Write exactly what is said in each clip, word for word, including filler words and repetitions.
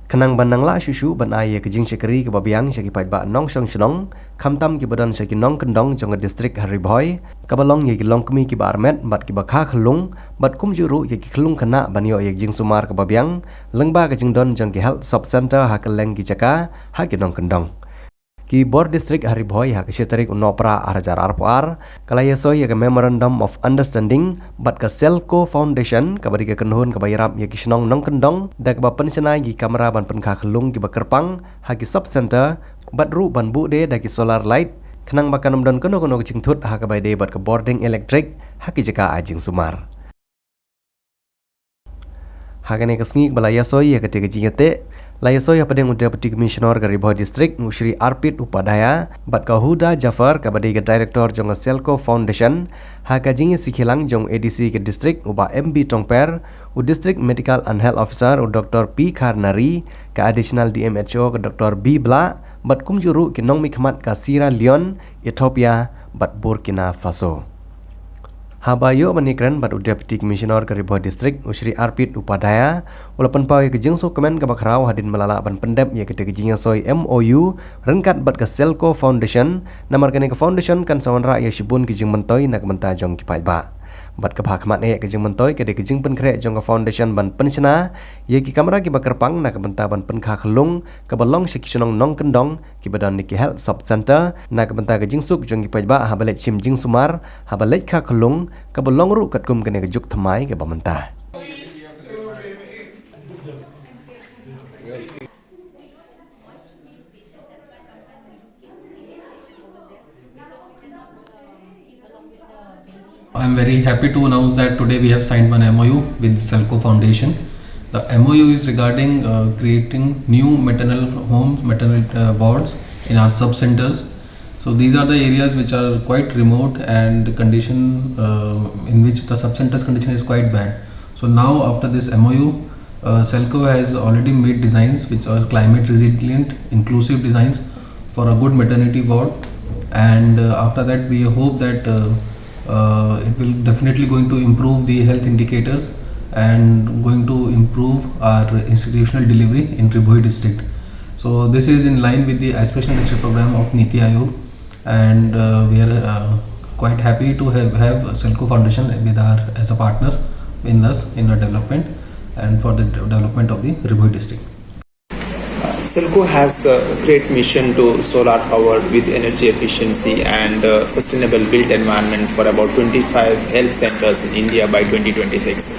Khnang ban nang lah shuh shuh ban ai ïa ka jingshakri kaba biang sha ki paidbah nongshong shnong, khamtam kiba don sha ki nongkyndong jong ka district ha Ri Bhoi, kaba long ïa ki longkmie kiba armet bad kiba kha khyllung, bad kumjuh ruh ïa ki khyllung khynnah ban ïoh ïa ka jingsumar kaba biang lyngba ka jingdon jong ki health sub center ha kylleng ki jaka ha ki nongkyndong. Ki bor district ha Ri Bhoi ha ka shi tarik u Nohprah ar hajar arphew ar ka la ïasoi ïa ka Memorandum of Understanding bad ka Selco Foundation, kaba dei ka kynhun kaba ïarap ïa ki shnong nongkyndong da kaba pynshna ïa ki kamra ban pynkha khyllung kiba kyrpang ha ki sub center, bad ruh ban buh de da ki solar light, khnang ba kan ym don kano kano ka jingthut ha kaba ïadei bad ka bording elektrik ha ki jaka ai jingsumar. Ha kane ka sngi kaba la ïasoi ïa kata ka jingïateh, la ïasoi hapdeng u Deputy Commissioner ka Ri Bhoi District, u Shri Arpit Upadhyaya, bad ka Huda Jafar, kaba dei ka Director jong ka Selco Foundation, ha ka jingïasih khielang jong u A D C ka district, u Bah M B Tongper, u District Medical and Health Officer, u Doctor P Kharnari, ka Additional D M H O ka Doctor B Blah, bad kumjuh ruh ki nongmihkhmat ka Sierra Leone, Ethiopia, bad Burkina Faso. Haba ïoh ban ïakren bad u Deputy Commissioner ka Ri Bhoi District, u Shri Arpit Upadhyaya, u la pynpaw ïa ka jingsngewkmen kaba khraw hadien ba la lah ban pyndep ïa kata ka jingïasoi M O U ryngkat bad ka Selco Foundation, namar kane ka foundation kan sa wanrah ïa shibun ki jingmyntoi na ka bynta jong ki paidbah. Bad kaba ha khmat eh ka jingmyntoi ka dei ka jingpynkhreh jong ka foundation ban pynshna ïa ki kamra kiba kyrpang na ka bynta ban pynkha khyllung kaba long sha ki shnong nongkyndong kiba don ïa ki health sub center, na ka bynta ka jingsuk jong ki paidbah haba leit shim jingsumar, haba leit kha khyllung, kaba long ruh katkum kane ka juk thymmai kaba mynta. I'm very happy to announce that today we have signed one M O U with Selco Foundation. The M O U is regarding uh, creating new maternal homes, maternal uh, wards in our sub centers. So these are the areas which are quite remote and the condition uh, in which the sub centers condition is quite bad. So now after this M O U, uh, Selco has already made designs which are climate resilient, inclusive designs for a good maternity ward, and uh, after that we hope that uh, uh, it will definitely going to improve the health indicators and going to improve our institutional delivery in Ri Bhoi district. So this is in line with the Aspirational District Program of NITI Aayog, and uh, we are uh, quite happy to have, have Selco Foundation with our as a partner in us in our development and for the de- development of the Ri Bhoi district. Selco has the great mission to solar power with energy efficiency and uh, sustainable built environment for about twenty-five health centers in India by twenty twenty-six.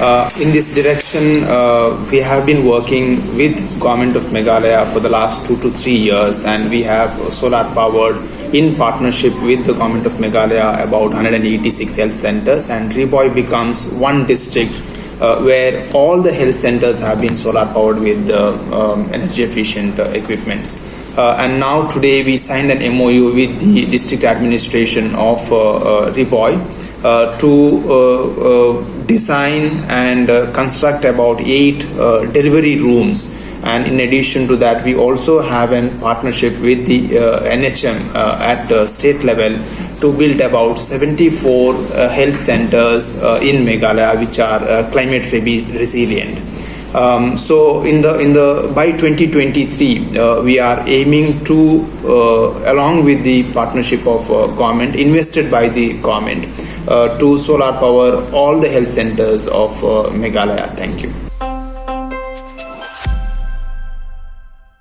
Uh, in this direction, uh, we have been working with Government of Meghalaya for the last two to three years, and we have solar powered in partnership with the Government of Meghalaya about one hundred eighty-six health centers, and Ri Bhoi becomes one district uh, where all the health centers have been solar powered with the um, energy efficient uh, equipments. Uh, and now today we signed an M O U with the district administration of uh, uh, Ri Bhoi uh, to uh, uh, design and uh, construct about eight uh, delivery rooms. And in addition to that, we also have a partnership with the uh, N H M uh, at the state level to build about seventy-four uh, health centers uh, in Meghalaya, which are uh, climate re- resilient. Um, so in the in the by twenty twenty-three, uh, we are aiming to, uh, along with the partnership of uh, government, invested by the government, uh, to solar power all the health centers of uh, Meghalaya. Thank you.